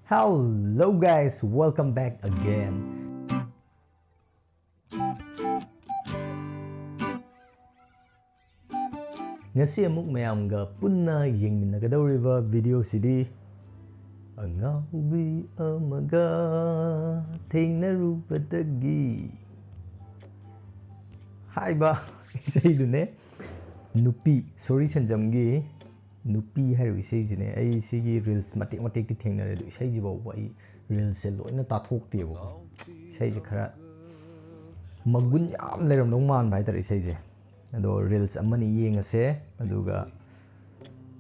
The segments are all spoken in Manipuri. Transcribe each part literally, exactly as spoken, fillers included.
Hello guys, welcome back again. ꯉꯁꯤ ꯑꯃꯨꯛ ꯃꯌꯥꯝꯒ ꯄꯨꯟꯅ ꯌꯦꯡꯃꯤꯟꯅꯒꯗꯧꯔꯤꯕ ꯚꯤꯗꯤꯑꯣꯁꯤꯗꯤ ꯑꯉꯥꯎꯕꯤ ꯑꯃꯒ ꯊꯦꯡꯅꯔꯨꯕꯗꯒꯤ ꯍꯥꯏꯕ ꯏꯁꯩꯗꯨꯅꯦ꯫ ꯅꯨꯄꯤ, ꯁꯣꯔꯤ ꯁꯦꯟꯖꯝꯒꯤ ꯅꯨꯄꯤ ꯍꯥꯏꯔꯤꯕ ꯏꯁꯩꯁꯤꯅꯦ꯫ ꯑꯩ ꯁꯤꯒꯤ ꯔꯤꯜꯁ ꯃꯇꯦꯛ ꯃꯇꯦꯛꯇꯤ ꯊꯦꯡꯅꯔꯦ, ꯑꯗꯣ ꯏꯁꯩꯁꯤ ꯐꯥꯎꯕ ꯑꯩ ꯔꯤꯜꯁꯁꯦ ꯂꯣꯏꯅ ꯇꯥꯊꯣꯛꯇꯦꯕꯀꯣ꯫ ꯏꯁꯩꯁꯦ ꯈꯔ ꯃꯒꯨꯟ ꯌꯥꯝ ꯂꯩꯔꯝꯗꯧ ꯃꯥꯟꯕ ꯍꯥꯏꯇꯥꯔꯦ ꯏꯁꯩꯁꯦ꯫ ꯑꯗꯣ ꯔꯤꯜꯁ ꯑꯃꯅꯤ ꯌꯦꯡꯉꯁꯦ, ꯑꯗꯨꯒ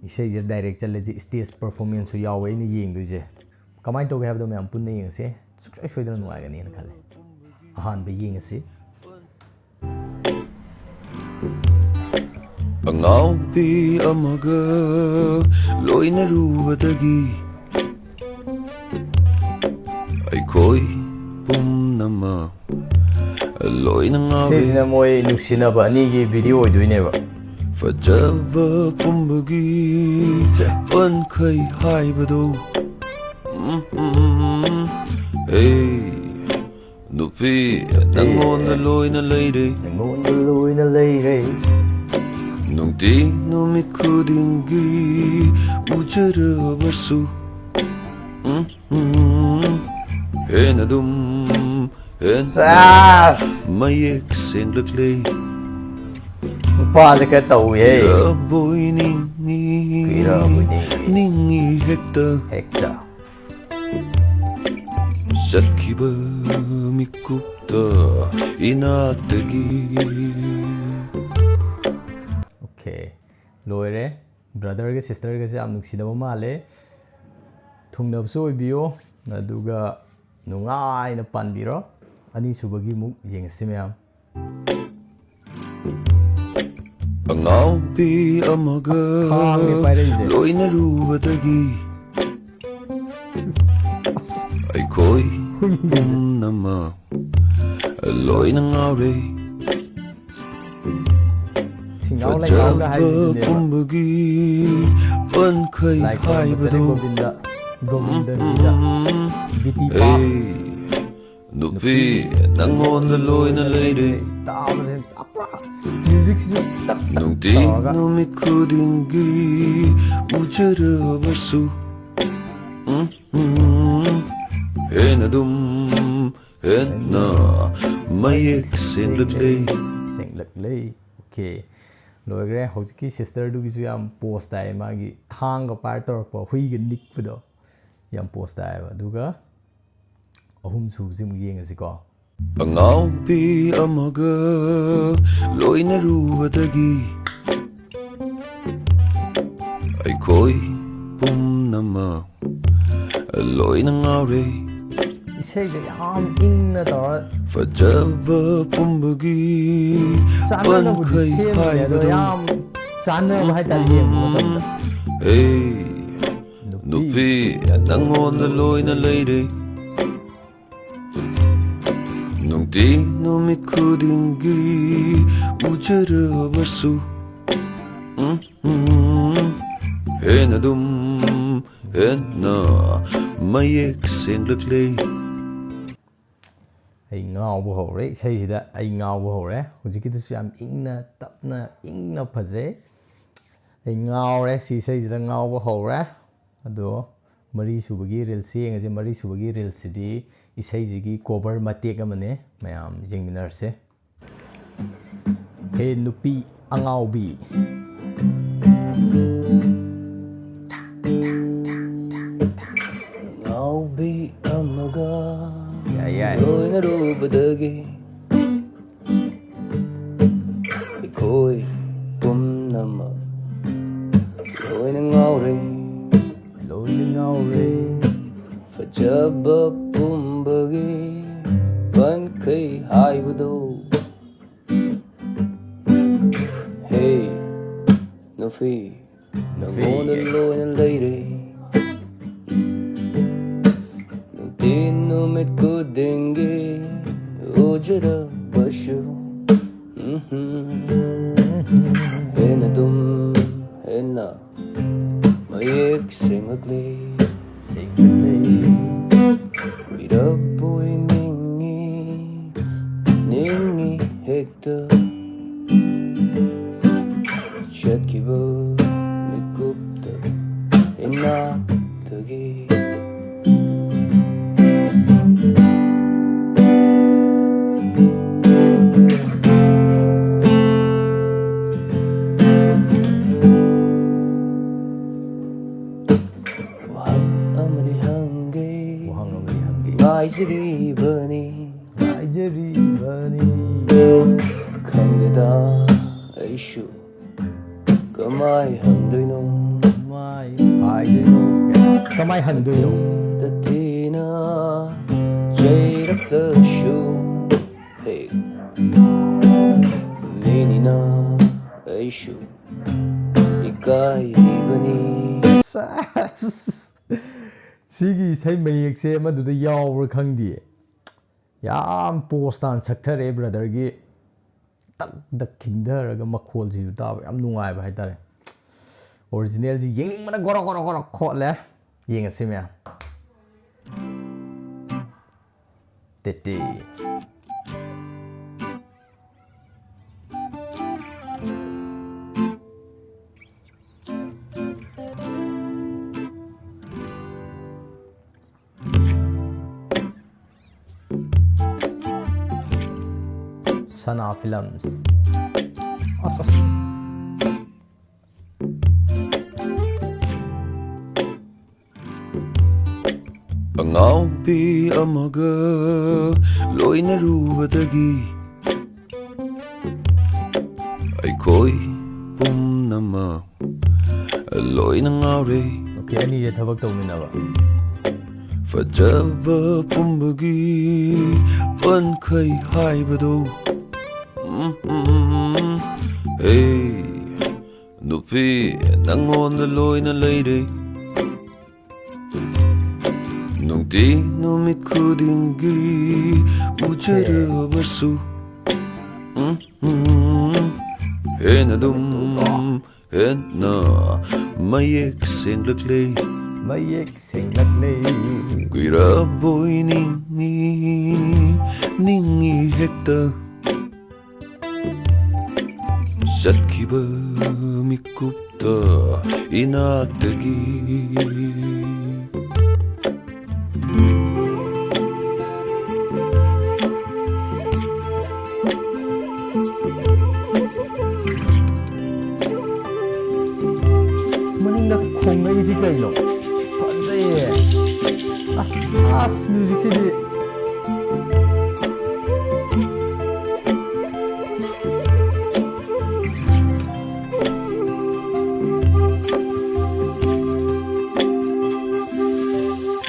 ꯏꯁꯩꯁꯦ ꯗꯥꯏꯔꯦꯛ ꯆꯠꯂꯁꯦ꯫ ꯁ꯭ꯇꯦꯖ ꯄꯔꯐꯣꯔꯃꯦꯟꯁꯁꯨ ꯌꯥꯎꯋꯦ ꯑꯩꯅ ꯌꯦꯡꯗꯣꯏꯁꯦ꯫ ꯀꯃꯥꯏꯅ ꯇꯧꯒꯦ ꯍꯥꯏꯕꯗꯣ ꯃꯌꯥꯝ ꯄꯨꯟꯅ ꯌꯦꯡꯉꯁꯦ꯫ ꯁꯨꯡꯁꯣꯏ ꯁꯣꯏꯗꯅ ꯅꯨꯡꯉꯥꯏꯒꯅꯤꯅ ꯈꯜꯂꯦ꯫ ꯑꯍꯥꯟꯕ ꯌꯦꯡꯉꯁꯤ꯫ ꯑꯉꯥꯎꯕꯤ ꯑꯃꯒ ꯂꯣꯏꯅꯔꯨꯕꯗꯒꯤ ꯑꯩꯈꯣꯏ ꯄꯨꯝꯅꯃꯛ ꯂꯣꯏꯅ ꯉꯥꯎꯔꯦ꯫ ꯁꯤꯁꯤꯅ ꯃꯣꯏ ꯅꯨꯡꯁꯤꯅꯕ ꯑꯅꯤꯒꯤ ꯚꯤꯗꯤꯑꯣ ꯑꯣꯏꯗꯣꯏꯅꯦꯕ꯫ ꯐꯖꯕ ꯄꯨꯝꯕꯒꯤ ꯄꯟꯈꯩ ꯍꯥꯏꯕꯗꯣ꯫ ꯎꯝ, ꯎꯝ, ꯎꯝ, ꯎꯝ꯫ ꯍꯦ, ꯅꯨꯄꯤ, ꯅꯪꯉꯣꯟꯗ ꯂꯣꯏꯅ ꯂꯩꯔꯦ꯫ ꯅꯪꯉꯣꯟꯗ ꯂꯣꯏꯅ ꯂꯩꯔꯦ꯫ ꯅꯨꯡꯇꯤ ꯅꯨꯃꯤꯠ ꯈꯨꯗꯤꯡꯒꯤ ꯎꯖꯔꯕꯁꯨ꯫ ꯎꯝ, ꯎꯝ, ꯍꯦꯟꯅ ꯑꯗꯨꯝ, ꯍꯦꯟꯅ ꯁꯥꯁ! ꯃꯌꯦꯛ ꯁꯦꯡꯂꯛꯂꯦ꯫ ꯅꯨꯄꯥꯁꯦ ꯈꯔ ꯇꯧꯏꯍꯦ꯫ ꯀꯨꯏꯔꯕꯣꯏ ꯅꯤꯡꯉꯤ, ꯀꯨꯏꯔꯕꯣꯏ ꯅꯤꯡꯉꯤ꯫ ꯅꯤꯡꯉꯤ ꯍꯦꯛꯇ꯫ ꯍꯦꯛꯇ꯫ ꯆꯠꯈꯤꯕ ꯃꯤꯀꯨꯞꯇ ꯏꯅꯥꯛꯇꯒꯤ꯫ ꯑꯣꯀꯦ, ꯂꯣꯏꯔꯦ꯫ ꯕ꯭ꯔꯗꯔꯒ ꯁꯤꯁꯇꯔꯒꯁꯦ ꯌꯥꯝ ꯅꯨꯡꯁꯤꯅꯕ ꯃꯥꯜꯂꯦ꯫ ꯊꯨꯡꯅꯕꯁꯨ ꯑꯣꯏꯕꯤꯌꯣ, ꯑꯗꯨꯒ ꯅꯨꯡꯉꯥꯏꯅ ꯄꯥꯟꯕꯤꯔꯣ꯫ ꯑꯅꯤꯁꯨꯕꯒꯤ ꯑꯃꯨꯛ ꯌꯦꯡꯉꯁꯤ ꯃꯌꯥꯝ꯫ ꯑꯉꯥꯎꯕꯤ ꯑꯃꯒ ꯑꯁ, ꯈꯥꯡꯅꯦ ꯄꯥꯏꯔꯛꯏꯁꯦ꯫ ꯂꯣꯏꯅꯔꯨꯕꯗꯒꯤ ꯑꯩꯈꯣꯏ ꯄꯨꯝꯅꯃꯛ ꯂꯣꯏꯅ ꯉꯥꯎꯔꯦ꯫ ꯊꯤꯡꯒꯥꯎ ꯂꯩꯉꯥꯎꯒ ꯍꯥꯏꯕꯗꯨꯅꯦꯕ꯫ ꯐꯖꯕ ꯄꯨꯝꯕꯒꯤ ꯄꯟꯈꯩ ꯂꯥꯏ ꯈꯣꯏꯔꯝꯕ ꯆꯠꯂꯤ ꯍꯥꯏꯕꯗꯣ꯫ ꯒꯣꯕꯤꯟꯗ꯫ ꯒꯣꯕꯤꯟꯗꯖꯤꯗ ꯕꯤꯇꯤ ꯄꯥꯛ꯫ ꯅꯨꯄꯤ, ꯅꯪꯉꯣꯟꯗ ꯂꯣꯏꯅ ꯂꯩꯔꯦ꯫ ꯇꯥꯕꯁꯦ ꯄꯨꯔꯥ ꯃ꯭ꯌꯨꯖꯤꯛꯁꯤꯁꯨ ꯇꯞ ꯇꯞ ꯅꯨꯡꯇꯤ ꯇꯧꯔꯒ꯫ ꯅꯨꯃꯤꯠ ꯈꯨꯗꯤꯡꯒꯤ ꯎꯖꯔꯕꯁꯨ, ꯎꯝ, ꯎꯝ, ꯍꯦꯟꯅ ꯑꯗꯨꯝ ꯍꯦꯟꯅ ꯃꯌꯦꯛ ꯁꯦꯡꯂꯛꯂꯦ꯫ ꯁꯦꯡꯂꯛꯂꯦ꯫ ꯑꯣꯀꯦ, ꯂꯣꯏꯈ꯭ꯔꯦ꯫ ꯍꯧꯖꯤꯛꯀꯤ ꯁꯤꯁꯇꯔꯗꯨꯒꯤꯁꯨ ꯌꯥꯝ ꯄꯣꯁ ꯇꯥꯏ, ꯃꯥꯒꯤ ꯊꯥꯡꯒ ꯄꯥꯏꯔ ꯇꯧꯔꯛꯄ ꯍꯨꯏꯒ ꯅꯤꯛꯄꯗꯣ ꯌꯥꯝ ꯄꯣꯁ ꯇꯥꯏꯌꯦꯕ꯫ ꯑꯗꯨꯒ ꯑꯍꯨꯝ ꯁꯨꯕꯁꯤ ꯑꯃꯨꯛ ꯌꯦꯡꯉꯁꯤꯀꯣ꯫ ꯑꯉꯥꯎꯕꯤ ꯑꯃꯒ ꯂꯣꯏꯅꯔꯨꯕꯗꯒꯤ ꯑꯩꯈꯣꯏ ꯄꯨꯝꯅꯃꯛ ꯂꯣꯏꯅ ꯉꯥꯎꯔꯦ꯫ ꯏꯁꯩꯁꯦ ꯌꯥꯝ ꯏꯪꯅ ꯇꯧꯔ ꯐꯖꯕ ꯄꯨꯝꯕꯒꯤ ꯆꯥꯟꯅꯅꯕꯗꯤ ꯄꯟꯈꯩ ꯁꯦꯝꯃꯤꯅꯦ, ꯑꯗꯣ ꯍꯥꯏꯕꯗꯣ꯫ ꯌꯥꯝ ꯆꯥꯟꯅꯕ ꯍꯥꯏꯇꯥꯔꯦ ꯌꯦꯡꯕ ꯃꯇꯝꯗ꯫ ꯍꯦ, ꯅꯨꯄꯤ, ꯅꯨꯄꯤ, ꯅꯪꯉꯣꯟꯗ ꯂꯣꯏꯅ ꯂꯩꯔꯦ꯫ ꯅꯨꯡꯇꯤ ꯅꯨꯃꯤꯠ ꯈꯨꯗꯤꯡꯒꯤ ꯎꯖꯔꯕꯁꯨ, ꯎꯝ, ꯎꯝ, ꯍꯦꯟꯅ ꯑꯗꯨꯝ ꯍꯦꯟꯅ ꯃꯌꯦꯛ ꯁꯦꯡꯂꯛꯂꯦ꯫ ꯑꯩ ꯉꯥꯎꯕ ꯍꯧꯔꯦ ꯏꯁꯩꯁꯤꯗ, ꯑꯩ ꯉꯥꯎꯕ ꯍꯧꯔꯦ꯫ ꯍꯧꯖꯤꯛꯀꯤꯗꯨꯁꯨ ꯌꯥꯝ ꯏꯪꯅ ꯇꯞꯅ ꯏꯪꯅ ꯐꯖꯩ꯫ ꯑꯩ ꯉꯥꯎꯔꯦ, ꯁꯤ ꯏꯁꯩꯁꯤꯗ ꯉꯥꯎꯕ ꯍꯧꯔꯦ꯫ ꯑꯗꯣ ꯃꯔꯤꯁꯨꯕꯒꯤ ꯔꯤꯜꯁꯁꯤ ꯌꯦꯡꯉꯁꯤ꯫ ꯃꯔꯤꯁꯨꯕꯒꯤ ꯔꯤꯜꯁꯁꯤꯗꯤ ꯏꯁꯩꯁꯤꯒꯤ ꯀꯣꯕꯔ ꯃꯇꯦꯛ ꯑꯃꯅꯦ, ꯃꯌꯥꯝ ꯌꯦꯡꯃꯤꯟꯅꯔꯁꯦ꯫ ꯍꯦ ꯅꯨꯄꯤ ꯑꯉꯥꯎꯕꯤ꯫ ꯑꯉꯥꯎꯕꯤ ꯑꯃꯒ ꯌꯥꯏ, ꯌꯥꯏ꯫ ꯂꯣꯏꯅꯔꯨꯕꯗꯒꯤ ꯑꯩꯈꯣꯏ ꯄꯨꯝꯅꯃꯛ ꯂꯣꯏꯅ ꯉꯥꯎꯔꯦ꯫ ꯂꯣꯏꯅ ꯉꯥꯎꯔꯦ꯫ ꯐꯖꯕ ꯄꯨꯝꯕꯒꯤ ꯄꯟꯈꯩ ꯍꯥꯏꯕꯗꯣ꯫ ꯍꯦ ꯅꯨꯄꯤ, ꯅꯨꯄꯤ꯫ ꯅꯉꯣꯟꯗ ꯂꯣꯏꯅ ꯂꯩꯔꯦ꯫ ꯅꯨꯡꯇꯤ ꯅꯨꯃꯤꯠ ꯈꯨꯗꯤꯡꯒꯤ ꯎꯖꯔꯕꯁꯨ, ꯎꯝꯍꯨꯝ꯫ ꯍꯦꯟꯅ ꯑꯗꯨꯝ ꯍꯦꯟꯅ ꯃꯌꯦꯛ ꯁꯦꯡꯂꯛꯂꯦ꯫ ꯀꯨꯏꯔꯕꯣꯏ ꯅꯤꯡꯉꯤ, ꯅꯤꯡꯉꯤ ꯍꯦꯛꯇ꯫ ꯆꯠꯈꯤꯕ ꯃꯤꯀꯨꯞꯇ ꯏꯅꯥꯛꯇꯒꯤ꯫ ꯋꯥꯍꯪ ꯑꯃꯗꯤ ꯍꯪꯒꯦ꯫ ꯋꯥꯍꯪ ꯑꯃꯗꯤ ꯍꯪꯒꯦ꯫ ꯉꯥꯏꯖꯔꯤꯕꯅꯤ꯫ ꯉꯥꯏꯖꯔꯤꯕꯅꯤ꯫ ꯈꯪꯗꯦꯗ ꯑꯩꯁꯨ ꯀꯃꯥꯏ ꯍꯪꯗꯣꯏꯅꯣ? ꯀꯃꯥꯏ ꯍꯥꯏꯗꯣꯏꯅꯣ? ꯀꯃꯥꯏ ꯍꯪꯗꯣꯏꯅꯣ? ꯇꯊꯤꯅ ꯆꯩꯔꯛꯂꯁꯨ ꯍꯦꯛ ꯃꯤꯅꯤꯅ ꯑꯩꯁꯨ ꯏꯀꯥꯏꯔꯤꯕꯅꯤ꯫ ꯁꯥꯁ! ꯁꯤꯒꯤ ꯏꯁꯩ ꯃꯌꯦꯛꯁꯦ ꯑꯃꯗꯨꯗ ꯌꯥꯎꯕ꯭ꯔꯥ ꯈꯪꯗꯦ꯫ ꯌꯥꯝ ꯄꯣꯁ ꯇꯥꯅ ꯁꯛꯊꯔꯛꯑꯦ ꯕ꯭ꯔꯗꯔꯒꯤ꯫ ꯇꯛ ꯇꯛ ꯈꯤꯡꯊꯔꯒ ꯃꯈꯣꯜꯁꯤꯁꯨ ꯇꯥꯕ ꯌꯥꯝ ꯅꯨꯡꯉꯥꯏꯕ ꯍꯥꯏꯇꯥꯔꯦ꯫ ꯑꯣꯔꯤꯖꯤꯅꯦꯜꯁꯤ ꯌꯦꯡꯅꯤꯡꯕꯅ ꯒꯣꯔꯣ ꯒꯣꯔꯣ ꯒꯣꯔꯣ ꯈꯣꯠꯂꯦ꯫ ꯌꯦꯡꯉꯁꯤ ꯃꯌꯥꯝ꯫ ꯇꯦꯠꯇꯤ꯫ ꯁꯅꯥ ꯐꯤꯂꯝꯁ꯫ ꯑꯁ, ꯑꯁ꯫ ꯑꯉꯥꯎꯕꯤ ꯑꯃꯒ ꯂꯣꯏꯅꯔꯨꯕꯗꯒꯤ ꯑꯩꯈꯣꯏ ꯄꯨꯝꯅꯃꯛ ꯂꯣꯏꯅ ꯉꯥꯎꯔꯦ꯫ ꯑꯣꯀꯦ, ꯑꯅꯤꯁꯦ ꯊꯕꯛ ꯇꯧꯃꯤꯟꯅꯕ꯫ ꯐꯖꯕ ꯄꯨꯝꯕꯒꯤ ꯄꯟꯈꯩ ꯍꯥꯏꯕꯗꯣ꯫ ꯎꯝ, ꯎꯝ, ꯎꯝ, ꯎꯝ꯫ ꯍꯦ, ꯅꯨꯄꯤ, ꯅꯪꯉꯣꯟꯗ ꯂꯣꯏꯅ ꯂꯩꯔꯦ꯫ ꯅꯨꯡꯇꯤ ꯅꯨꯃꯤꯠ ꯈꯨꯗꯤꯡꯒꯤ ꯎꯖꯔꯕꯁꯨ, ꯎꯝ, ꯎꯝ, ꯍꯦꯟꯅ ꯑꯗꯨꯝ ꯍꯦꯟꯅ ꯃꯌꯦꯛ ꯁꯦꯡꯂꯛꯂꯦ꯫ ꯃꯌꯦꯛ ꯁꯦꯡꯂꯛꯂꯦ꯫ ꯀꯨꯏꯔꯕꯣꯏ ꯅꯤꯡꯏ, ꯅꯤꯡꯏ ꯍꯦꯛꯇ꯫ ꯆꯠꯈꯤꯕ ꯃꯤꯀꯨꯞꯇ ꯏꯅꯥꯛꯇꯒꯤ꯫ ꯃꯅꯤꯡꯗ ꯈꯣꯡꯂꯛꯏꯁꯤ ꯀꯩꯅꯣ? ꯐꯖꯩꯌꯦ꯫ ꯑꯁ, ꯑꯁ, ꯃ꯭ꯌꯨꯖꯤꯛꯁꯤꯗꯤ꯫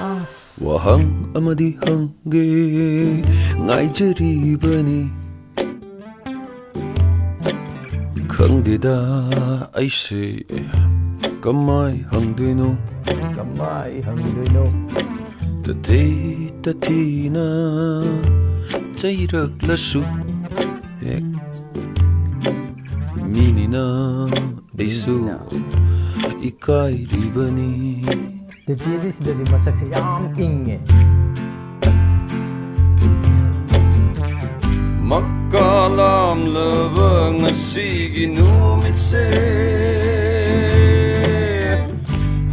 ꯑꯁ꯫ ꯋꯥꯍꯪ ꯑꯃꯗꯤ ꯍꯪꯒꯦ ꯉꯥꯏꯖꯔꯤꯕꯅꯤ꯫ ꯈꯪꯗꯦꯗ ꯑꯩꯁꯦ ꯀꯃꯥꯏ ꯍꯪꯗꯣꯏꯅꯣ? ꯀꯃꯥꯏ ꯍꯪꯗꯣꯏꯅꯣ? ꯇꯊꯤ ꯇꯊꯤꯅ ꯆꯩꯔꯛꯂꯁꯨ ꯍꯦꯛ ꯃꯤꯅꯤꯅ ꯑꯩꯁꯨ ꯃꯤꯅꯤꯅ꯫ ꯏꯀꯥꯏꯔꯤꯕꯅꯤ꯫ ꯇꯦꯇꯦꯗꯤ ꯁꯤꯗꯗꯤ ꯃꯁꯛꯁꯦ ꯌꯥꯝ ꯏꯪꯉꯦ꯫ ꯃꯀꯥ ꯂꯥꯝꯂꯕ ꯉꯁꯤꯒꯤ ꯅꯨꯃꯤꯠꯁꯦ,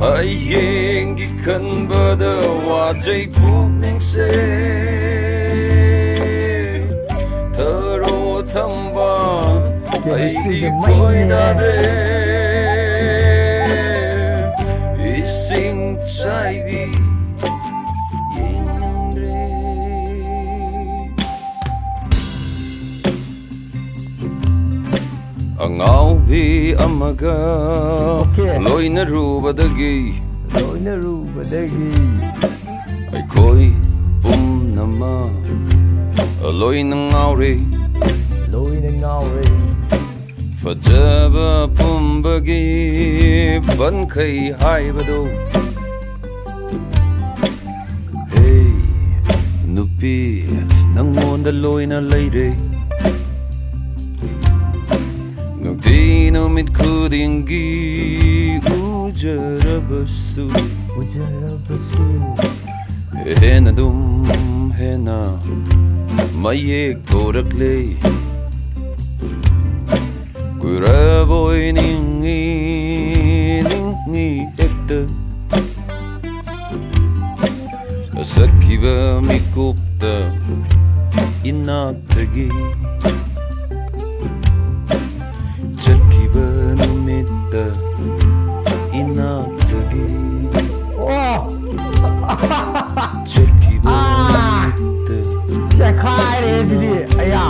ꯍꯌꯦꯡꯒꯤ ꯈꯟꯕꯗ ꯋꯥꯖꯩ ꯄꯨꯛꯅꯤꯡꯁꯦ꯫ ꯊꯔꯣ ꯊꯝꯕꯥꯜ ꯑꯩꯗꯤ ꯀꯣꯏꯅꯗ꯭ꯔꯦ꯫ ꯏꯁꯤꯡ ꯆꯥꯏꯕꯤ ꯌꯦꯡꯅꯤꯡꯗ꯭ꯔꯦ꯫ ꯑꯉꯥꯎꯕꯤ ꯑꯃꯒ ꯑꯣꯀꯦ꯫ ꯂꯣꯏꯅꯔꯨꯕꯗꯒꯤ ꯂꯣꯏꯅꯔꯨꯕꯗꯒꯤ ꯑꯩꯈꯣꯏ ꯄꯨꯝꯅꯃꯛ ꯂꯣꯏꯅ ꯉꯥꯎꯔꯦ꯫ ꯂꯣꯏꯅ ꯉꯥꯎꯔꯦ꯫ ꯐꯖꯕ ꯄꯨꯝꯕꯒꯤ ꯄꯟꯈꯩ ꯍꯥꯏꯕꯗꯣ꯫ ꯍꯦ ꯅꯨꯄꯤ, ꯅꯪꯉꯣꯟꯗ ꯂꯣꯏꯅ ꯂꯩꯔꯦ꯫ ꯅꯨꯡꯇꯤ ꯅꯨꯃꯤꯠ ꯈꯨꯗꯤꯡꯒꯤ ꯎꯖꯔꯕꯁꯨ ꯑꯣꯏꯖꯔꯕꯁꯨ꯫ ꯍꯦꯟꯅ ꯑꯗꯨꯝ ꯍꯦꯟꯅ ꯃꯌꯦꯛ ꯊꯣꯔꯛꯂꯦ꯫ ꯀꯨꯏꯔꯕꯣꯏ ꯅꯤꯡꯉꯤ, ꯅꯤꯡꯉꯤ ꯍꯦꯛꯇ꯫ ꯆꯠꯈꯤꯕ ꯃꯤꯀꯨꯞꯇ ꯏꯅꯥꯛꯇꯒꯤ꯫ ꯆꯠꯈꯤꯕ ꯅꯨꯃꯤꯠꯇ ꯏꯅꯥꯛꯇꯒꯤ꯫ ꯑꯣ! ꯆꯠꯈꯤꯕ ꯑꯥ! ꯅꯨꯃꯤꯠꯇ ꯆꯦꯈꯥꯏꯔꯦ ꯁꯤꯗꯤ꯫ ꯑꯌꯥ!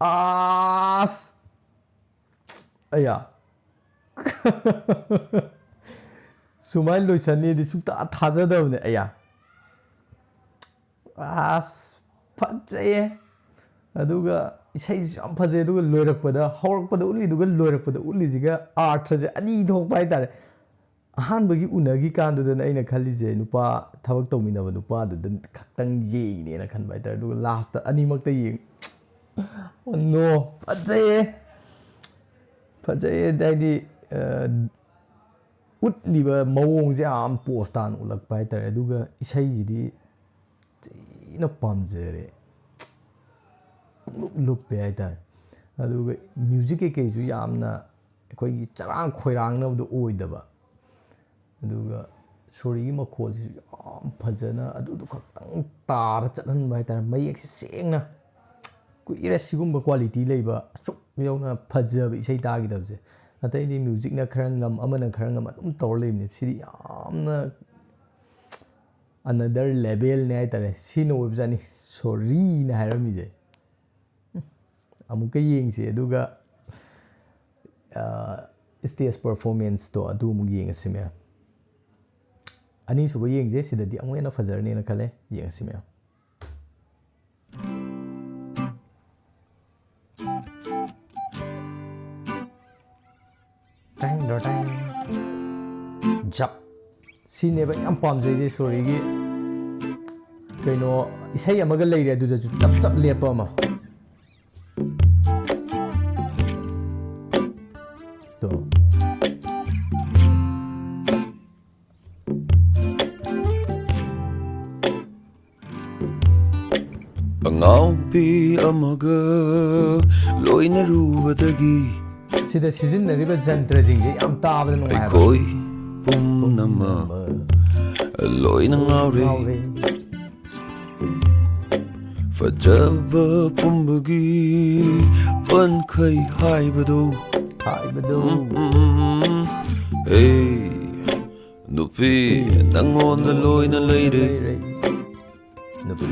ꯑꯁ! ꯑꯌꯥ! ꯁꯨꯃꯥꯏꯅ ꯂꯣꯏꯁꯟꯅꯤꯗꯤ ꯁꯨꯡꯊꯥ ꯊꯥꯖꯗꯕꯅꯦ꯫ ꯑꯌꯥ! ꯑꯁ! ꯐꯖꯩꯌꯦ꯫ ꯑꯗꯨꯒ ꯏꯁꯩꯁꯨ ꯌꯥꯝ ꯐꯖꯩ꯫ ꯑꯗꯨꯒ ꯂꯣꯏꯔꯛꯄꯗ, ꯍꯧꯔꯛꯄꯗ ꯎꯠꯂꯤꯗꯨꯒ ꯂꯣꯏꯔꯛꯄꯗ ꯎꯠꯂꯤꯁꯤꯒ ꯑꯥꯔꯊꯁꯦ ꯑꯅꯤ ꯊꯣꯛꯄ ꯍꯥꯏꯇꯥꯔꯦ꯫ ꯑꯍꯥꯟꯕꯒꯤ ꯎꯅꯈꯤ ꯀꯥꯟꯗꯨꯗꯅ ꯑꯩꯅ ꯈꯜꯂꯤꯁꯦ, ꯅꯨꯄꯥ ꯊꯕꯛ ꯇꯧꯃꯤꯟꯅꯕ ꯅꯨꯄꯥꯗꯨꯗ ꯈꯛꯇꯪ ꯌꯦꯡꯉꯤꯅꯦꯅ ꯈꯟꯕ ꯍꯥꯏꯇꯥꯔꯦ꯫ ꯑꯗꯨꯒ ꯂꯥꯁꯇ ꯑꯅꯤꯃꯛꯇ ꯌꯦꯡ-, ꯅꯣ, ꯐꯖꯩꯌꯦ꯫ ꯐꯖꯩꯌꯦ, ꯍꯥꯏꯗꯤ, ꯑ, ꯎꯠꯂꯤꯕ ꯃꯑꯣꯡꯁꯦ ꯌꯥꯝ ꯄꯣꯁ ꯇꯥꯅ ꯎꯠꯂꯛꯄ ꯍꯥꯏꯇꯥꯔꯦ꯫ ꯑꯗꯨꯒ ꯏꯁꯩꯁꯤꯗꯤ ꯊꯤꯅ ꯄꯥꯝꯖꯔꯦ꯫ ꯄꯨꯡꯂꯨꯞ ꯂꯨꯞꯄꯦ ꯍꯥꯏꯇꯥꯔꯦ꯫ ꯑꯗꯨꯒ ꯃ꯭ꯌꯨꯖꯤꯛ ꯀꯩꯀꯩꯁꯨ ꯌꯥꯝꯅ ꯑꯩꯈꯣꯏꯒꯤ ꯆꯔꯥꯡ ꯈꯣꯏꯔꯥꯡꯅꯕꯗꯣ ꯑꯣꯏꯗꯕ꯫ ꯑꯗꯨꯒ ꯁꯣꯔꯤꯒꯤ ꯃꯈꯣꯜꯁꯤꯁꯨ ꯌꯥꯝ ꯐꯖꯅ ꯑꯗꯨꯗꯣ ꯈꯛꯇꯪ ꯇꯥꯔ ꯆꯠꯍꯟꯕ ꯍꯥꯏꯇꯥꯔꯦ꯫ ꯃꯌꯦꯛꯁꯦ ꯁꯦꯡꯅ, ꯀꯨꯏꯔꯦ ꯁꯤꯒꯨꯝꯕ ꯀ꯭ꯋꯥꯂꯤꯇꯤ ꯂꯩꯕ, ꯑꯁꯨꯛ ꯌꯧꯅ ꯐꯖꯕ ꯏꯁꯩ ꯇꯥꯈꯤꯗꯕꯁꯦ꯫ ꯑꯇꯩꯗꯤ ꯃ꯭ꯌꯨꯖꯤꯛꯅ ꯈꯔ ꯉꯝ, ꯑꯃꯅ ꯈꯔ ꯉꯝ, ꯑꯗꯨꯝ ꯇꯧꯔ ꯂꯩꯕꯅꯦ꯫ ꯁꯤꯗꯤ ꯌꯥꯝꯅ another levelꯅꯦ ꯍꯥꯏꯇꯥꯔꯦ꯫ ꯁꯤꯅ ꯑꯣꯏꯕꯖꯥꯠꯅꯤ ꯁꯣꯔꯤꯅ ꯍꯥꯏꯔꯝꯃꯤꯁꯦ꯫ ꯑꯃꯨꯛꯀ ꯌꯦꯡꯁꯤ, ꯑꯗꯨꯒ, ꯑ, stage performanceꯇꯣ ꯑꯗꯨ ꯑꯃꯨꯛ ꯌꯦꯡꯉꯁꯤ ꯃꯌꯥꯝ꯫ ꯑꯅꯤꯁꯨꯕ ꯌꯦꯡꯁꯦ, ꯁꯤꯗꯗꯤ ꯑꯃꯨꯛ ꯍꯦꯟꯅ ꯐꯖꯔꯅꯦꯅ ꯈꯜꯂꯦ꯫ ꯌꯦꯡꯉꯁꯤ ꯃꯌꯥꯝ꯫ ꯇꯦꯡ ꯗꯣ ꯇꯦꯡ꯫ ꯖꯞ꯫ ꯁꯤꯅꯦꯕ ꯑꯩꯅ ꯌꯥꯝ ꯄꯥꯝꯖꯩꯁꯦ ꯁꯣꯔꯤꯒꯤ꯫ ꯀꯩꯅꯣ, ꯏꯁꯩ ꯑꯃꯒ ꯂꯩꯔꯦ, ꯑꯗꯨꯗꯁꯨ ꯆꯞ ꯆꯞ ꯂꯦꯞꯄ ꯑꯃ꯫ ꯇꯣ꯫ ꯑꯉꯥꯎꯕꯤ ꯑꯃꯒ ꯂꯣꯏꯅꯔꯨꯕꯗꯒꯤ ꯁꯤꯗ ꯁꯤꯖꯤꯟꯅꯔꯤꯕ ꯖꯟꯇ꯭ꯔꯁꯤꯡꯁꯦ ꯌꯥꯝ ꯇꯥꯕꯗ ꯅꯨꯡꯉꯥꯏ ꯍꯥꯏꯕ꯫ ꯑꯩꯈꯣꯏ ꯄꯨꯝꯅꯃꯛ ꯂꯣꯏꯅ ꯉꯥꯎꯔꯦ꯫ ꯉꯥꯎꯔꯦ꯫ ꯐꯖꯕ ꯄꯨꯝꯕꯒꯤ ꯄꯟꯈꯩ ꯍꯥꯏꯕꯗꯣ꯫ ꯍꯥꯏꯕꯗꯣ꯫ ꯎꯝ, ꯎꯝ, ꯎꯝ, ꯎꯝ꯫ ꯍꯦ, ꯅꯨꯄꯤ, ꯅꯪꯉꯣꯟꯗ ꯂꯣꯏꯅ ꯂꯩꯔꯦ꯫ ꯂꯩꯔꯦ꯫ ꯅꯨꯄꯤ꯫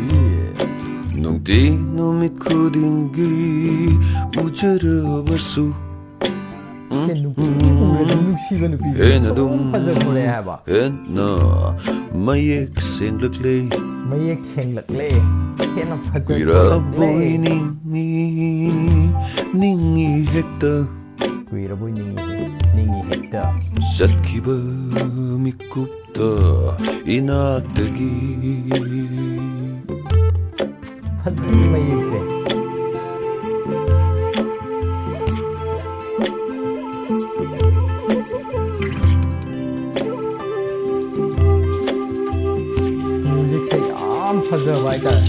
ꯅꯨꯡꯇꯤ ꯅꯨꯃꯤꯠ ꯈꯨꯗꯤꯡꯒꯤ ꯎꯖꯔꯕꯁꯨ꯫ ꯁꯦ, ꯅꯨꯄꯤ ꯎꯔꯗꯤ ꯅꯨꯡꯁꯤꯕ ꯅꯨꯄꯤꯁꯦ ꯍꯦꯟꯅ ꯁꯨꯝ ꯑꯗꯨꯝ ꯐꯖꯊꯣꯔꯛꯑꯦ ꯍꯥꯏꯕ꯫ ꯍꯦꯟꯅ ꯃꯌꯦꯛ ꯁꯦꯡꯂꯛꯂꯦ꯫ ꯃꯌꯦꯛ ꯁꯦꯡꯂꯛꯂꯦ꯫ ꯍꯦꯟꯅ ꯐꯖꯊꯣꯔꯛꯂꯦ꯫ ꯀꯨꯏꯔꯕꯣꯏ ꯅꯤꯡꯉꯤ, ꯅꯤꯡꯉꯤ ꯍꯦꯛꯇ꯫ ꯀꯨꯏꯔꯕꯣꯏ ꯅꯤꯡꯉꯤ, ꯅꯤꯡꯉꯤ ꯍꯦꯛꯇ꯫ ꯆꯠꯈꯤꯕ ꯃꯤꯀꯨꯞꯇ ꯏꯅꯥꯛꯇꯒꯤ꯫ ꯐꯖꯩ ꯃꯌꯦꯛꯁꯦ꯫ ꯃ꯭ꯌꯨꯖꯤꯛꯁꯦ ꯌꯥꯝ ꯐꯖꯕ ꯍꯥꯏꯇꯥꯔꯦ꯫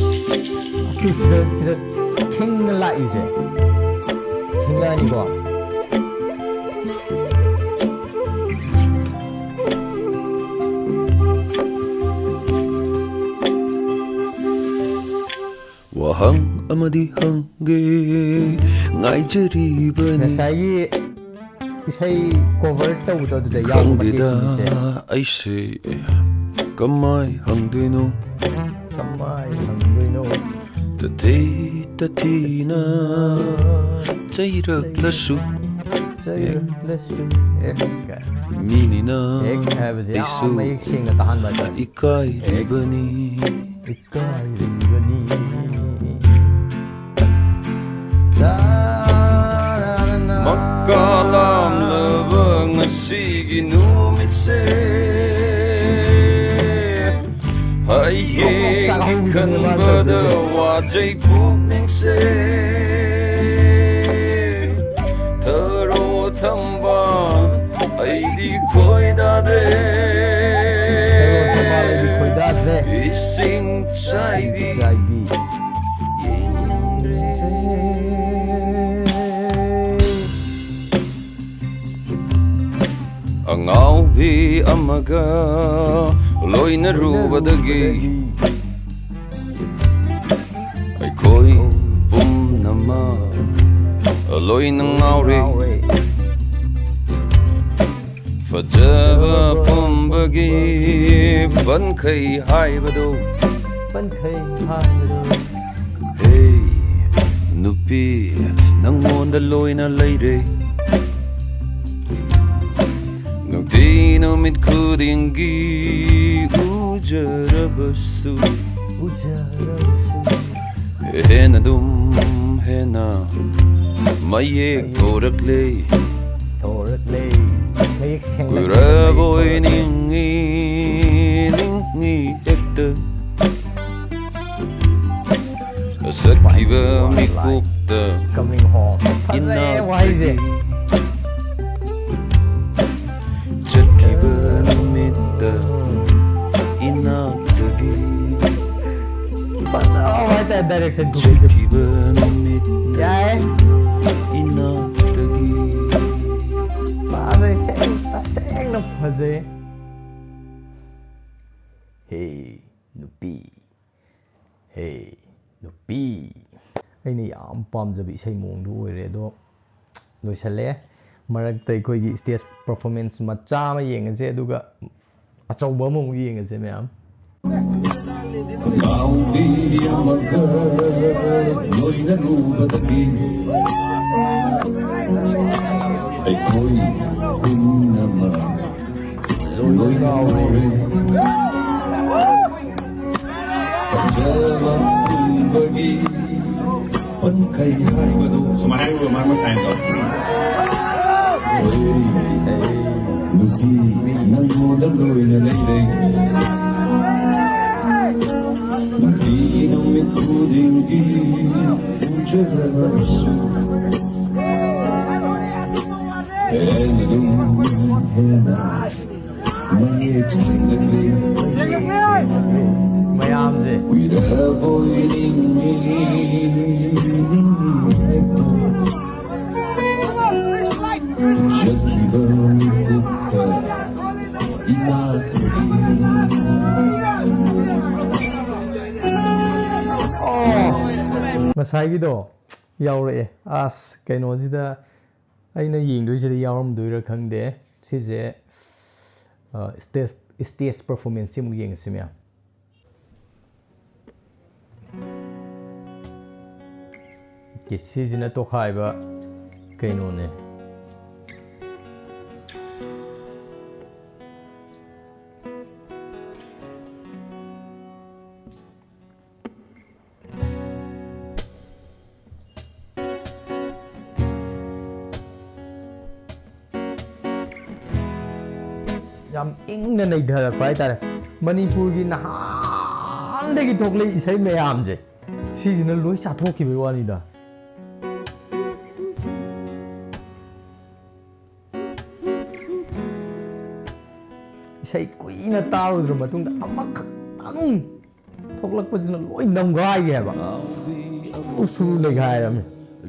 ꯑꯗꯨ ꯁꯤꯗ, ꯁꯤꯗ ꯈꯤꯡꯅ ꯂꯥꯛꯏꯁꯦ꯫ ꯈꯤꯡꯉꯛꯑꯅꯤꯀꯣ꯫ ꯋꯥꯍꯪ ꯑꯃꯗꯤ ꯍꯪꯒꯦ ꯉꯥꯏꯖꯔꯤꯕꯅꯤ꯫ ꯉꯁꯥꯏꯒꯤ ꯏꯁꯩ cover ꯇꯧꯕꯗꯣ ꯑꯗꯨꯗ ꯌꯥꯎꯕ ꯈꯪꯗꯦꯗ ꯃꯇꯦꯛꯇꯨꯅꯤꯁꯦ꯫ ꯑꯩꯁꯦ ꯀꯃꯥꯏ ꯍꯪꯗꯣꯏꯅꯣ? ꯀꯃꯥꯏ ꯍꯪꯗꯣꯏꯅꯣ? ꯇꯊꯤ ꯇꯊꯤꯅ ꯆꯩꯔꯛꯂꯁꯨ꯫ ꯆꯩꯔꯛꯂꯁꯨ꯫ ꯑꯦꯛ꯫ ꯃꯤꯅꯤꯅ ꯑꯦꯛ ꯍꯥꯏꯕꯁꯦ ꯌꯥꯝ ꯑꯩꯁꯨ ꯃꯌꯦꯛ ꯁꯦꯡꯅ ꯇꯥꯍꯟꯕ ꯍꯥꯏꯇꯥꯔꯦ꯫ ꯏꯀꯥꯏꯔꯤꯕꯅꯤ꯫ ꯏꯀꯥꯏꯔꯤꯕꯅꯤ꯫ ꯃꯀꯥ ꯂꯥꯝꯂꯕ ꯉꯁꯤꯒꯤ ꯅꯨꯃꯤꯠꯁꯦ ꯍꯌꯦꯡ ꯈꯟꯕꯗ ꯋꯥꯖꯩ ꯄꯨꯛꯅꯤꯡꯁꯦ꯫ ꯊꯔꯣ ꯊꯝꯕ ꯑꯩꯗꯤ ꯈꯣꯏꯗꯥꯗ꯭ꯔꯦ꯫ ꯍꯦꯔꯣ ꯊꯝꯕꯥꯜ ꯑꯩꯗꯤ ꯈꯣꯏꯗꯥꯗ꯭ꯔꯦ꯫ ꯏꯁꯤꯡ ꯆꯥꯏꯕꯤ ꯆꯥꯏꯕꯤ꯫ ꯌꯦꯡꯗ꯭ꯔꯦ꯫ ꯑꯉꯥꯎꯕꯤ ꯑꯃꯒ ꯂꯣꯏꯅꯔꯨꯕꯗꯒꯤ ꯑꯩꯈꯣꯏ ꯄꯨꯝꯅꯃꯛ ꯂꯣꯏꯅ ꯉꯥꯎꯔꯦ꯫ ꯐꯖꯕ ꯄꯨꯝꯕꯒꯤ ꯄꯟꯈꯩ ꯍꯥꯏꯕꯗꯨ꯫ ꯄꯟꯈꯩ ꯍꯥꯏꯕꯗꯨ꯫ ꯍꯦ ꯅꯨꯄꯤ, ꯅꯪꯉꯣꯟꯗ ꯂꯣꯏꯅ ꯂꯩꯔꯦ꯫ ꯅꯨꯡꯇꯤ ꯅꯨꯃꯤꯠ ꯈꯨꯗꯤꯡꯒꯤ ꯎꯖꯔꯕꯁꯨ ꯎꯖꯔꯕꯁꯨ꯫ ꯍꯦꯟꯅ ꯑꯗꯨꯝ ꯍꯦꯟꯅ ꯃꯌꯦꯛ ꯊꯣꯔꯛꯂꯦ꯫ ꯊꯣꯔꯛꯂꯦ꯫ ꯃꯌꯦꯛ ꯁꯦꯡꯂꯛꯂꯦ, ꯀꯨꯏꯔꯕꯣꯏ ꯃꯌꯦꯛ ꯊꯣꯔꯛꯂꯦ꯫ ꯅꯤꯡꯉꯤ ꯅꯤꯡꯉꯤ ꯍꯦꯛꯇ ꯆꯠꯈꯤꯕ ꯃꯤꯀꯨꯞꯇ Coming home꯫ ꯐꯖꯩꯌꯦ ꯋꯥꯍꯩꯁꯦ꯫ ꯆꯠꯈꯤꯕ ꯅꯨꯃꯤꯠꯇ ꯏꯅꯥꯛꯇꯒꯤ ꯐꯖꯕ ꯍꯥꯏꯇꯥꯔꯦ direction ꯈꯨꯕꯤꯁꯦ꯫ ꯆꯠꯈꯤꯕ ꯅꯨꯃꯤꯠꯇ ꯌꯥꯏ꯫ ꯏꯅꯥꯛꯇꯒꯤ ꯐꯖꯩ, ꯁꯦꯡ-, ꯇꯁꯦꯡꯅ ꯐꯖꯩ꯫ ꯍꯦ ꯅꯨꯄꯤ, ꯍꯦ ꯅꯨꯄꯤ꯫ ꯑꯩꯅ ꯌꯥꯝ ꯄꯥꯝꯖꯕ ꯏꯁꯩ ꯃꯑꯣꯡꯗꯨ ꯑꯣꯏꯔꯦ꯫ ꯑꯗꯣ ꯂꯣꯏꯁꯜꯂꯦ꯫ ꯃꯔꯛꯇ ꯑꯩꯈꯣꯏꯒꯤ stage performance ꯃꯆꯥ ꯑꯃ ꯌꯦꯡꯉꯁꯦ, ꯑꯗꯨꯒ ꯑꯆꯧꯕ ꯑꯃꯃꯨꯛ ꯌꯦꯡꯉꯁꯦ ꯃꯌꯥꯝ꯫ ꯉꯥꯎꯕꯤ ꯑꯃꯒ ꯂꯣꯏꯅꯔꯨꯕꯗꯒꯤ ꯑꯩꯈꯣꯏ ꯄꯨꯝꯅꯃꯛ ꯂꯣꯏꯅ ꯉꯥꯎꯔꯦ꯫ ꯐꯖꯕ ꯄꯨꯝꯕꯒꯤ ꯄꯟꯈꯩ ꯍꯥꯏꯕꯗꯨ ꯁꯨꯃꯥꯏꯅ ꯍꯥꯏꯔꯨꯕ ꯃꯥ ꯉꯁꯥꯏꯗꯣ꯫ ꯅꯨꯄꯤ ꯅꯪꯉꯣꯟꯗ ꯂꯣꯏꯅ ꯂꯩꯔꯦ꯫ ꯅꯨꯄꯤ ꯅꯨꯃꯤꯠ ꯈꯨꯗꯤꯡꯒꯤ ꯎꯖꯔꯕꯁꯨ ꯃꯌꯥꯝꯁꯦ꯫ ꯑꯣ, ꯉꯁꯥꯏꯒꯤꯗꯣ ꯌꯥꯎꯔꯛꯑꯦ꯫ ꯑꯁ, ꯀꯩꯅꯣꯁꯤꯗ ꯑꯩꯅ ꯌꯦꯡꯗꯣꯏꯁꯤꯗ ꯌꯥꯎꯔꯝꯗꯣꯏꯔꯥ ꯈꯪꯗꯦ꯫ ꯁꯤꯁꯦ, ꯑ, stage, stage performance ꯁꯤꯃꯨꯛ ꯌꯦꯡꯉꯁꯤ ꯃꯌꯥꯝ꯫ ꯑꯣꯀꯦ, ꯁꯤꯁꯤꯅ ꯇꯣꯈꯥꯏꯕ ꯀꯩꯅꯣꯅꯦ꯫ ꯌꯥꯝ ꯏꯪꯅ ꯅꯩꯊꯔꯛꯄ ꯍꯥꯏꯇꯥꯔꯦ꯫ ꯃꯅꯤꯄꯨꯔꯒꯤ ꯅꯍꯥꯟꯗꯒꯤ ꯊꯣꯛꯂꯛꯏ ꯏꯁꯩ ꯃꯌꯥꯝꯁꯦ, ꯁꯤꯁꯤꯅ ꯂꯣꯏ ꯆꯥꯊꯣꯛꯈꯤꯕꯒꯤ ꯋꯥꯅꯤꯗ꯫ ꯏꯁꯩ ꯀꯨꯏꯅ ꯇꯥꯔꯨꯗ꯭ꯔ ꯃꯇꯨꯡꯗ ꯑꯃꯈꯛꯇꯪ ꯊꯣꯛꯂꯛꯄꯁꯤꯅ ꯂꯣꯏ ꯅꯝꯒꯥꯏꯒꯦ ꯍꯥꯏꯕ꯫ ꯁꯨꯔꯨ ꯁꯨꯔꯨ ꯅꯩꯒꯥꯏꯔꯝꯃꯦ꯫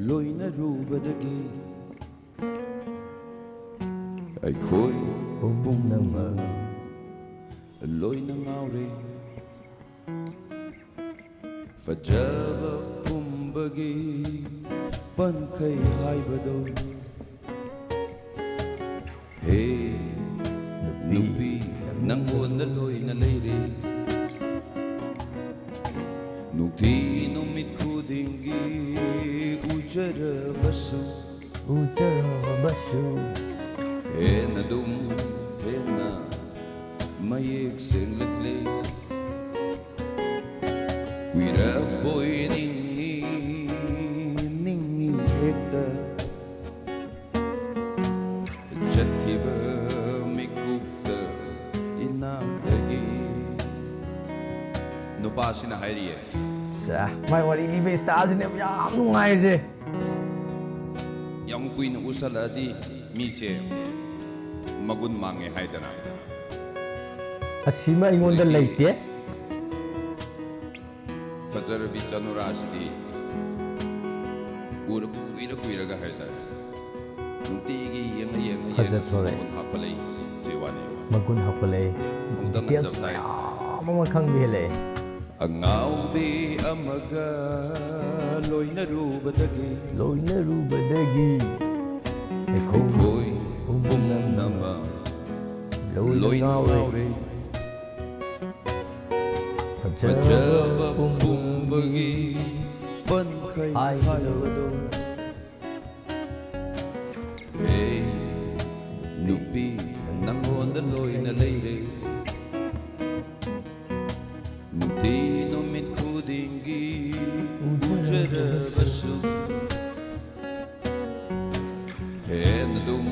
ꯂꯣꯏꯅꯔꯨꯕꯗꯒꯤ ꯑꯩꯈꯣꯏ ꯄꯨꯝꯅꯃꯛ ꯂꯣꯏꯅ ꯉꯥꯎꯔꯦ꯫ ꯐꯖꯕ ꯄꯨꯝꯕꯒꯤ ꯄꯟꯈꯩ ꯍꯥꯏꯕꯗꯣ꯫ ꯍꯦ ꯅꯨꯄꯤ, ꯅꯪꯉꯣꯟꯗ ꯂꯣꯏꯅ ꯂꯩꯔꯦ꯫ ꯅꯨꯡꯇꯤ ꯅꯨꯃꯤꯠ ꯈꯨꯗꯤꯡꯒꯤ ꯎꯖꯔꯕꯁꯨ, ꯎꯖꯔꯕꯁꯨ꯫ ꯍꯦꯟꯅ ꯑꯗꯨꯝ ꯍꯦꯟꯅ ꯃꯌꯦꯛ ꯁꯦꯡꯂꯛꯂꯦ꯫ ꯀꯨꯏꯔꯕꯣꯏ ꯅꯤꯡꯏ, ꯅꯤꯡꯏ ꯍꯦꯛꯇ꯫ ꯆꯠꯈꯤꯕ ꯃꯤꯀꯨꯞꯇ ꯏꯅꯥꯛꯇꯒꯤ꯫ ꯅꯨꯄꯥꯁꯤꯅ ꯍꯥꯏꯔꯤꯌꯦ꯫ ꯁꯦ, ꯃꯥꯏ ꯋꯥꯔꯤ ꯂꯤꯕ styleꯁꯤꯅꯦꯕ ꯌꯥꯝ ꯅꯨꯡꯉꯥꯏꯔꯤꯁꯦ꯫ ꯌꯥꯝ ꯀꯨꯏꯅ ꯎꯁꯜꯂꯛꯑꯗꯤ ꯃꯤꯁꯦ ꯃꯒꯨꯟ ꯃꯥꯡꯉꯦ ꯍꯥꯏꯗꯅ꯫ ꯑꯁꯤꯃ ꯑꯩꯉꯣꯟꯗ ꯂꯩꯇꯦ꯫ ꯐꯖꯔꯕꯤ ꯆꯅꯨꯔꯥꯁꯤꯗꯤ ꯎꯔ ꯀꯨꯏꯔ ꯀꯨꯏꯔꯒ ꯍꯥꯏꯇꯥꯔꯦ, ꯅꯨꯡꯇꯤꯒꯤ ꯌꯦꯡꯉ ꯌꯦꯡꯉ ꯐꯖꯊꯣꯔꯛꯑꯦ꯫ ꯃꯒꯨꯟ ꯍꯥꯞꯄ ꯂꯩ ꯁꯤ ꯋꯥꯅꯤ꯫ ꯃꯒꯨꯟ ꯍꯥꯞꯀꯠꯂꯛꯑꯦ꯫ ꯍꯣꯡꯗꯅ Details ꯇꯞ ꯇꯥꯏ꯫ ꯃꯌꯥꯝ ꯑꯃ ꯈꯪꯕ ꯍꯦꯜꯂꯛꯑꯦ꯫ ꯑꯉꯥꯎꯕꯤ ꯑꯃꯒ ꯂꯣꯏꯅꯔꯨꯕꯗꯒꯤ ꯂꯣꯏꯅꯔꯨꯕꯗꯒꯤ ꯑꯩꯈꯣꯏ ꯑꯩꯈꯣꯏ ꯄꯨꯝꯅꯃꯛ ꯄꯨꯝꯅꯃꯛ ꯂꯣꯏꯅ ꯂꯣꯏꯅ ꯉꯥꯎꯔꯦ꯫ ꯉꯥꯎꯔꯦ꯫ ꯐꯖꯕ ꯐꯖꯕ ꯄꯨꯝꯕꯒꯤ ꯄꯨꯝꯕꯒꯤ ꯄꯟꯈꯩ ꯍꯥꯏꯕꯗꯣ꯫ ꯍꯥꯏꯕꯗꯣ꯫ ꯍꯦ ꯅꯨꯄꯤ, ꯅꯪꯉꯣꯟꯗ ꯂꯣꯏꯅ ꯂꯩꯔꯦ꯫ ꯅꯨꯡꯇꯤ ꯅꯨꯃꯤꯠ ꯈꯨꯗꯤꯡꯒꯤ ꯎꯖꯔꯕꯁꯨ, ꯍꯦꯟꯅ ꯑꯗꯨꯝ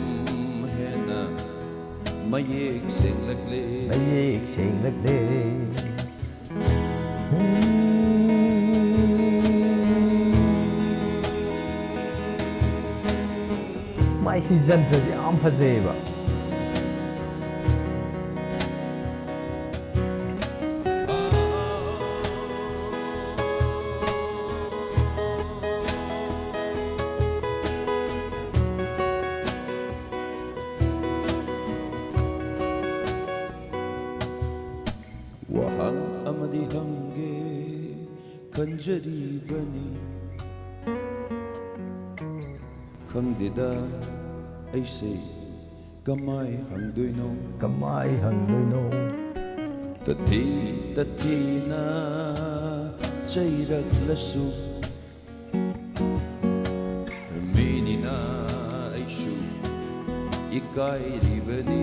ꯍꯦꯟꯅ ꯃꯌꯦꯛ ꯁꯦꯡꯂꯛꯂꯦ꯫ ꯃꯌꯦꯛ ꯁꯦꯡꯂꯛꯂꯦ꯫ ꯃꯥꯏꯁꯤ ꯖꯟꯇ꯭ꯔꯁꯤ ꯌꯥꯝ ꯐꯖꯩꯌꯦꯕ꯫ ꯋꯥꯍꯪ ꯑꯃꯗꯤ ꯍꯪꯒꯦ ꯈꯟꯖꯔꯤꯕꯅꯤ꯫ ꯈꯪꯗꯦꯗ ꯑꯩꯁꯦ ꯀꯃꯥꯏ ꯍꯪꯗꯣꯏꯅꯣ? ꯀꯃꯥꯏ ꯍꯪꯗꯣꯏꯅꯣ? ꯇꯊꯤ ꯇꯊꯤꯅ ꯆꯩꯔꯛꯂꯁꯨ, ꯃꯤꯅꯤꯅ ꯑꯩꯁꯨ ꯏꯀꯥꯏꯔꯤꯕꯅꯤ꯫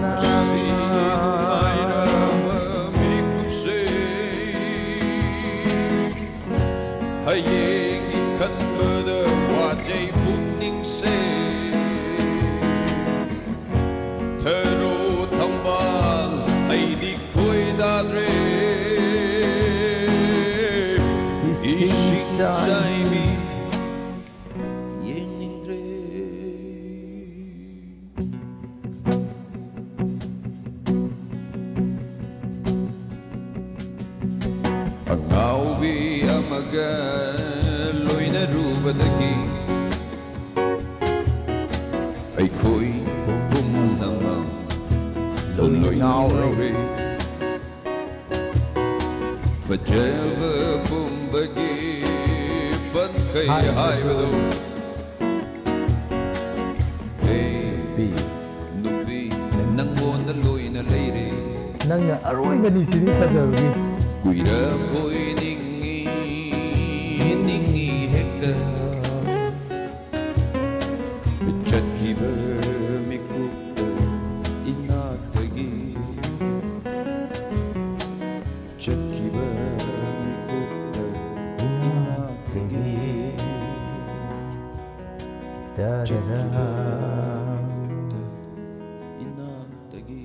ꯃꯁꯤ ꯅꯨꯡꯉꯥꯏꯔꯕ ꯃꯤꯀꯨꯞꯁꯦ ꯍꯌꯦꯡꯒꯤ ꯈꯟꯕꯗ ꯋꯥꯖꯩ ꯄꯨꯛꯅꯤꯡꯁꯦ꯫ ꯊꯔꯣ ꯊꯝꯕꯥꯜ ꯑꯩꯗꯤ ꯈꯣꯏꯗꯥꯗ꯭ꯔꯦ꯫ ꯏꯁꯤꯡ ꯆꯥꯏꯕꯤ ꯌꯦꯡꯅꯤꯡꯗ꯭ꯔꯦ꯫ ꯑꯉꯥꯎꯕꯤ ꯑꯃꯒ ꯂꯣꯏꯅꯔꯨꯕꯗꯒꯤ ꯑꯩꯈꯣꯏ ꯄꯨꯝꯅꯃꯛ ꯂꯣꯏꯅ ꯉꯥꯎꯔꯦ꯫ ꯐꯖꯕ ꯄꯨꯝꯕꯒꯤ ꯄꯟꯈꯩ ꯍꯥꯏꯕꯗꯨ꯫ ꯍꯥꯏꯕꯗꯨ꯫ ꯍꯦ, ꯅꯨꯄꯤ꯫ ꯅꯨꯄꯤ, ꯅꯪꯉꯣꯟꯗ ꯂꯣꯏꯅ ꯂꯩꯔꯦ꯫ ꯅꯪꯅ ꯑꯔꯣꯏꯕꯅꯤ ꯁꯤꯗꯤ ꯐꯖꯕꯒꯤ꯫ ꯀꯨꯏꯔꯕꯣꯏ ꯅꯤꯡꯉꯤ, ꯅꯤꯡꯉꯤ ꯍꯦꯛꯇ꯫ ꯆꯠꯈꯤꯕ ꯃꯤꯀꯨꯞꯇ ꯏꯅꯥꯛꯇꯒꯤ꯫ ꯆꯠꯈꯤꯕ ꯃꯤꯀꯨꯞꯇ ꯏꯅꯥꯛꯇꯒꯤ꯫ ꯇꯔꯔꯥ꯫ ꯆꯠꯈꯤꯕ ꯃꯤꯀꯨꯞꯇ ꯏꯅꯥꯛꯇꯒꯤ꯫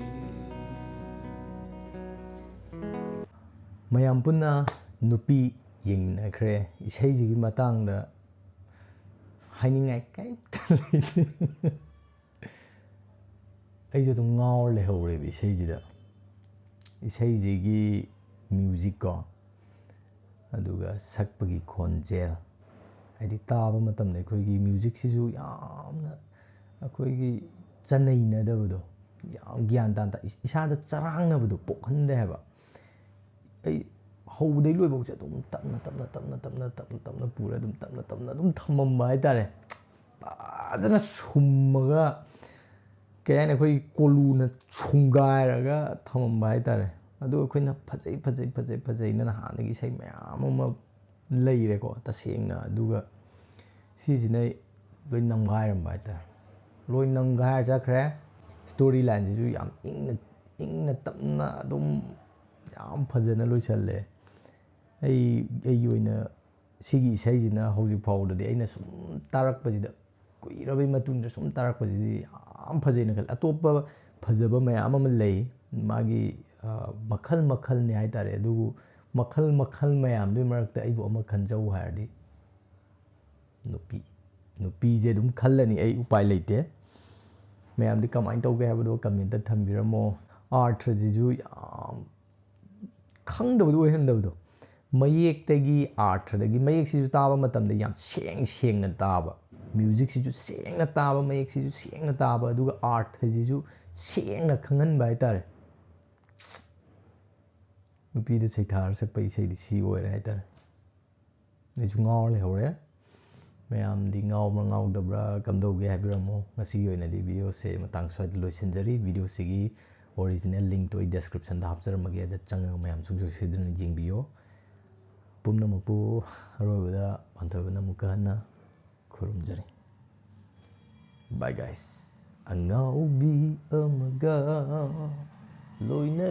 ꯃꯌꯥꯝ ꯄꯨꯟꯅ ꯅꯨꯄꯤ ꯌꯦꯡꯃꯤꯟꯅꯈ꯭ꯔꯦ꯫ ꯏꯁꯩꯁꯤꯒꯤ ꯃꯇꯥꯡꯗ ꯍꯥꯏꯅꯤꯡꯉꯥꯏ ꯀꯩꯝꯇ ꯂꯩꯇꯦ꯫ ꯑꯩꯁꯨ ꯑꯗꯨꯝ ꯉꯥꯎꯔ ꯂꯩꯍꯧꯔꯦꯕ ꯏꯁꯩꯁꯤꯗ꯫ ꯏꯁꯩꯁꯤꯒꯤ ꯃ꯭ꯌꯨꯖꯤꯛꯀꯣ, ꯑꯗꯨꯒ ꯁꯛꯄꯒꯤ ꯈꯣꯟꯖꯦꯜ, ꯍꯥꯏꯗꯤ ꯇꯥꯕ ꯃꯇꯝꯗ ꯑꯩꯈꯣꯏꯒꯤ ꯃ꯭ꯌꯨꯖꯤꯛꯁꯤꯁꯨ ꯌꯥꯝꯅ ꯑꯩꯈꯣꯏꯒꯤ ꯆꯅꯩꯅꯗꯕꯗꯣ, ꯌꯥꯝ ꯒ꯭ꯌꯥꯟ ꯇꯥꯅ ꯇꯥ-, ꯏꯁꯥꯗ ꯆꯔꯥꯡꯅꯕꯗꯣ ꯄꯣꯛꯍꯟꯗꯦ ꯍꯥꯏꯕ꯫ ꯑꯩ ꯍꯧꯕꯗꯩ ꯂꯣꯏꯐꯥꯎꯁꯦ ꯑꯗꯨꯝ ꯇꯞꯅ ꯇꯞꯅ ꯇꯞꯅ ꯇꯞꯅ ꯇꯞꯅ ꯇꯞꯅ ꯄꯨꯔ ꯑꯗꯨꯝ ꯇꯞꯅ ꯇꯞꯅ ꯑꯗꯨꯝ ꯊꯝꯃꯝꯕ ꯍꯥꯏꯇꯥꯔꯦ꯫ ꯐꯖꯅ ꯁꯨꯝꯃꯒ, ꯀꯩ ꯍꯥꯏꯅꯤ, ꯑꯩꯈꯣꯏ ꯀꯣꯂꯨꯅ ꯁꯨꯝꯒꯥꯏꯔꯒ ꯊꯝꯃꯝꯕ ꯍꯥꯏꯇꯥꯔꯦ꯫ ꯑꯗꯨ ꯑꯩꯈꯣꯏꯅ ꯐꯖꯩ, ꯐꯖꯩ, ꯐꯖꯩ, ꯐꯖꯩꯅ ꯍꯥꯟꯅꯒꯤ ꯏꯁꯩ ꯃꯌꯥꯝ ꯑꯃ ꯂꯩꯔꯦꯀꯣ, ꯇꯁꯦꯡꯅ꯫ ꯑꯗꯨꯒ ꯁꯤꯁꯤꯅ ꯂꯣꯏ ꯅꯝꯒꯥꯏꯔꯝꯕ ꯍꯥꯏꯇꯥꯔꯦ꯫ ꯂꯣꯏ ꯅꯝꯒꯥꯏꯔ ꯆꯠꯈ꯭ꯔꯦ꯫ ꯁ꯭ꯇꯣꯔꯤ ꯂꯥꯏꯟꯁꯤꯁꯨ ꯌꯥꯝ ꯏꯪꯅ, ꯏꯪꯅ ꯇꯞꯅ ꯑꯗꯨꯝ ꯌꯥꯝ ꯐꯖꯅ ꯂꯣꯏꯁꯜꯂꯦ꯫ ꯑꯩ, ꯑꯩꯒꯤ ꯑꯣꯏꯅ ꯁꯤꯒꯤ ꯏꯁꯩꯁꯤꯅ ꯍꯧꯖꯤꯛ ꯐꯥꯎꯕꯗꯗꯤ ꯑꯩꯅ ꯁꯨꯝ ꯇꯥꯔꯛꯄꯁꯤꯗ, ꯀꯨꯏꯔꯕꯩ ꯃꯇꯨꯡꯗ ꯁꯨꯝ ꯇꯥꯔꯛꯄꯁꯤꯗꯤ ꯌꯥꯝ ꯐꯖꯩꯅ ꯈꯜꯂꯦ꯫ ꯑꯇꯣꯞꯄ ꯐꯖꯕ ꯃꯌꯥꯝ ꯑꯃ ꯂꯩ, ꯃꯥꯒꯤ, ꯑ, ꯃꯈꯜ ꯃꯈꯜꯅꯤ ꯍꯥꯏꯇꯥꯔꯦ, ꯑꯗꯨꯕꯨ ꯃꯈꯜ ꯃꯈꯜ ꯃꯌꯥꯝꯗꯨꯒꯤ ꯃꯔꯛꯇ ꯑꯩꯕꯨ ꯑꯃ ꯈꯟꯖꯧ ꯍꯥꯏꯔꯗꯤ ꯅꯨꯄꯤ꯫ ꯅꯨꯄꯤꯁꯦ ꯑꯗꯨꯝ ꯈꯜꯂꯅꯤ ꯑꯩ, ꯎꯄꯥꯏ ꯂꯩꯇꯦ꯫ ꯃꯌꯥꯝꯗꯤ ꯀꯃꯥꯏꯅ ꯇꯧꯒꯦ ꯍꯥꯏꯕꯗꯣ comment ꯊꯝꯕꯤꯔꯝꯃꯣ꯫ ꯑꯥꯔꯊꯁꯤꯁꯨ ꯌꯥꯝ ꯈꯪꯗꯕꯗꯣ ꯑꯣꯏꯍꯟꯗꯕꯗꯣ꯫ ꯃꯌꯦꯛꯇꯒꯤ ꯑꯥꯔꯊꯗꯒꯤ, ꯃꯌꯦꯛꯁꯤꯁꯨ ꯇꯥꯕ ꯃꯇꯝꯗ ꯌꯥꯝ ꯁꯦꯡ ꯁꯦꯡꯅ ꯇꯥꯕ, ꯃ꯭ꯌꯨꯖꯤꯛꯁꯤꯁꯨ ꯁꯦꯡꯅ ꯇꯥꯕ, ꯃꯌꯦꯛꯁꯤꯁꯨ ꯁꯦꯡꯅ ꯇꯥꯕ, ꯑꯗꯨꯒ ꯑꯥꯔꯊꯁꯤꯁꯨ ꯁꯦꯡꯅ ꯈꯪꯍꯟꯕ ꯍꯥꯏꯇꯥꯔꯦ꯫ ꯅꯨꯄꯤꯗ ꯁꯩꯊꯥꯔ ꯁꯛꯄ ꯏꯁꯩꯗꯤ ꯁꯤ ꯑꯣꯏꯔꯦ ꯍꯥꯏꯇꯥꯔꯦ꯫ ꯑꯩꯁꯨ ꯉꯥꯎꯔ ꯂꯩꯍꯧꯔꯦ꯫ ꯃꯌꯥꯝꯗꯤ ꯉꯥꯎꯕ꯭ꯔꯥ ꯉꯥꯎꯗꯕ꯭ꯔꯥ, ꯀꯝꯗꯧꯒꯦ ꯍꯥꯏꯕꯤꯔꯝꯃꯣ꯫ ꯉꯁꯤꯒꯤ ꯑꯣꯏꯅꯗꯤ videoꯁꯦ ꯃꯇꯥꯡ ꯁ꯭ꯋꯥꯏꯗ ꯂꯣꯏꯁꯤꯟꯖꯔꯤ꯫ Videoꯁꯤꯒꯤ original linkꯇꯣ ꯑꯩ descriptionꯗ ꯍꯥꯞꯆꯔꯝꯃꯒꯦ, ꯑꯗ ꯆꯪꯉꯒ ꯃꯌꯥꯝ ꯁꯨꯡꯁꯣꯏ ꯁꯣꯏꯗꯅ ꯌꯦꯡꯕꯤꯌꯣ꯫ ꯄꯨꯝꯅꯃꯛꯄꯨ ꯑꯔꯣꯏꯕꯗ ꯄꯥꯟꯊꯣꯏꯕꯅ ꯑꯃꯨꯛꯀ ꯍꯟꯅ ꯈꯨꯔꯨꯝꯖꯔꯤ꯫ Bye guys꯫ ꯑꯉꯥꯎꯕꯤ ꯑꯃꯒ ꯂꯣꯏꯅ